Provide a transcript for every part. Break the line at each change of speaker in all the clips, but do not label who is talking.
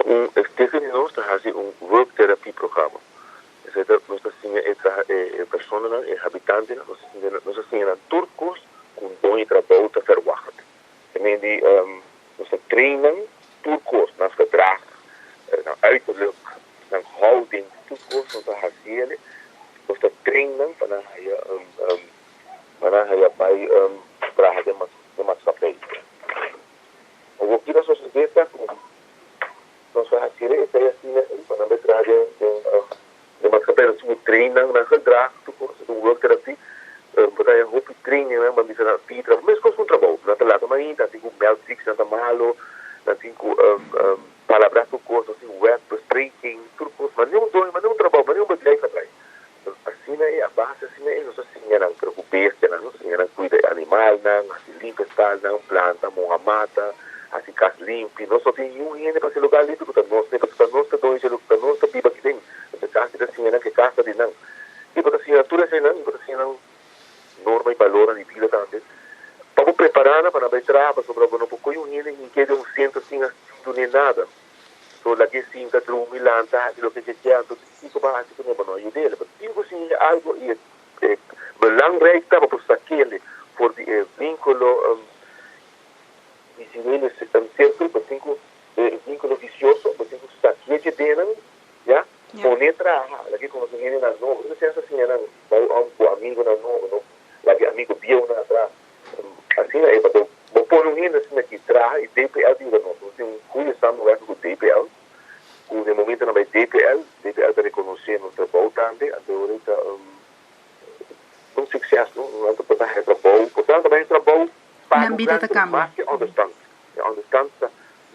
Un stichting di nos ta hasi un werktherapieprogramma. Esei ta nos ta siña e traha e personanan, e habitantenan, nos ta siña nos ta siña nan tur kos ku un doño di trabou ta verwacht. Te men di nos ta train nan tur kos, nan gedrag, nan uiterlijk, nan houding, tur kos nos ta hasi ele. Nos ta train nan pa nan haya pa nan haya bai traha den den maatschappij. Awor kiko sosodé ta ku nos a hasi esei asina ei pa nan bai traha den den den maatschappij. Nos tin ku train nan nan gedrag tur kos, un werktherapie. Bo ta haya hopi trainingnan bo a bisa nan pitra meskos ku un trabou. Nan ta lanta mainta, nan tin ku meld ziek si nan ta malo, nan tin ku palabrá tur kos, nos tin wetbespreking tur kos. Ma niun doño, ma niun trabou, ma niun bedrijf a trae. Asina ei, a base asina ei nos a siña nan, pero ku bestianan, nos a siña nan kuida e animalnan, hasi limpi e stalnan, planta, moha mata, hasi kas limpi. Nos no tin niun hende pa hasi lugar limpi ku ta nos, pasobra ta nos ta doño dje lugar, ta nos ta biba aki den. Nos e kas di ta siña nan ku e kas ta di nan. I bo ta siña tur eseinan, i bo ta siña nan norma i balornan di bida tambe, pa bo prepará nan pa nan bai traha, pasobra bo no por kohe un hende hink'é den un sentro sin hasi dun'é nada. So lag'é sinta, drumi, lanta, hasi loke ke kier, anto kiko bo a hasi kuné? Bo no a yud'é. Bo tin ku siñ'é algu i e belangrijk ta pa bo sak'é for di e vínkulo visuele sirkel, bo tin ku e vínkulo visioso, bo tin ku sak'é dje denan, ya, Pone traha, lag'é konosé hendenan nobo. Esei sensa siña nan bai om ku amigonan nobo, no lag'é amigo bieunan atras. Asina e pasobra bo pone un hende asina ki traha i DPL ta yuda nos. Nos tin un goede samenwerking ku DPL, ku den momentonan bai DPL, DPL ta rekonosé nos trabou tambe, anto ora ta un sukses no, nan ta por ta haña trabou, por ta nan ta bai haña trabou
Nan
pago
bida
grandi
ta
pero
kambia.
mas ke onderstand. E onderstand ta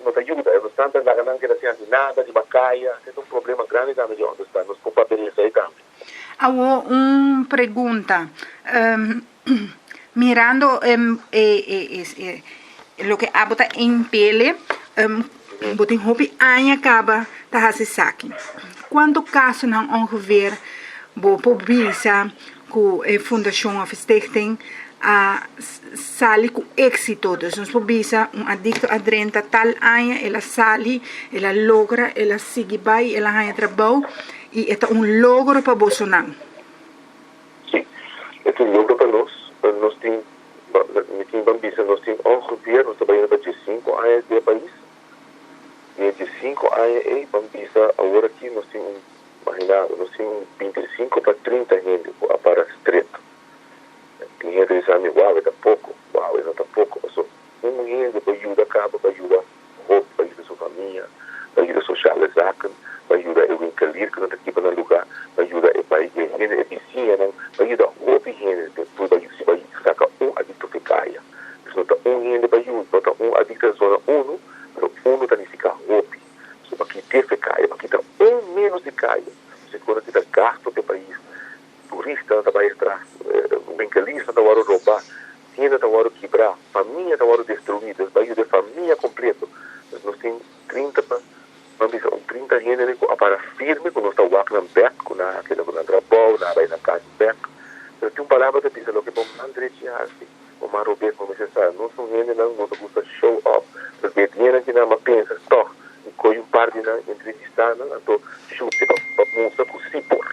No ta yuda, e onderstand ta laga nan keda sin hasi nada riba kaya, esei ta un problema grandi tambe di onderstand, nos por papia di esei tambe.
Awor un pregunta, mirando e loke abo ta impele, bo tin hopi aña kaba ta hasi esaki, kuantu kasonan ongeveer bo por bisa ku e fundashon òf e stichting a sali ku éksito. Dus nos por bisa un adikto a drenta tal aña, el a sali, el a logra, el a sigui bai, el a haña trabou i e ta un logro pa bosonan.
Sí, e ta un logro pa nos. Nos tin, mi tin ban bisa nos tin ongeveer, nos ta bayendo pa diesinku aña den e pais. I e diesinku aña ei ban bisa awor aki nos tin un, imagina bo, nos tin un bintisinko pa trinta hende ku a para stret. Tin hende ta bisa mi, Waw, e ta poko. Waw, e no ta poko. Paso, un hende por yuda kaba, pa yuda hopi, pa yuda su famia, pa yuda sociale zaken, pa yuda e winkelier ku nan ta kiba na luga, pa yuda e bai e hende, e bisiñanan, pa yuda hopi hende den tur pa si bai saka un adikto fe kaya. Dus no ta un hende pa yuda, no ta un adikto ta zona unu, pero unu ta nifiká hopi. So pa kit'é fe kaya, pa kita un ménos di kaya, pasobra ku ta kita gasto pa e pais. Turistanan ta bai atras, winkelisnan ta wòrdu robá, tienda ta wòrdu kibrá, famia ta wòrdu destruí, dus bai yuda e famia kompleto. Dus nos tin 30 pa, ban bisa un 30 hende ku a para firme ku nos ta wak nan bèk, ku nan a keda ku nan trabou, nan a bai nan kas bèk. Pero tin un palabra ta bisa loke bo man drechi hasi, bo man robes no mester sa. Nos un hendenan no ta gusta show off, pero di e dianan ki nan a pensa tòg i kohe un par di nan entrevistá nan anto shute pa mustra ku si por.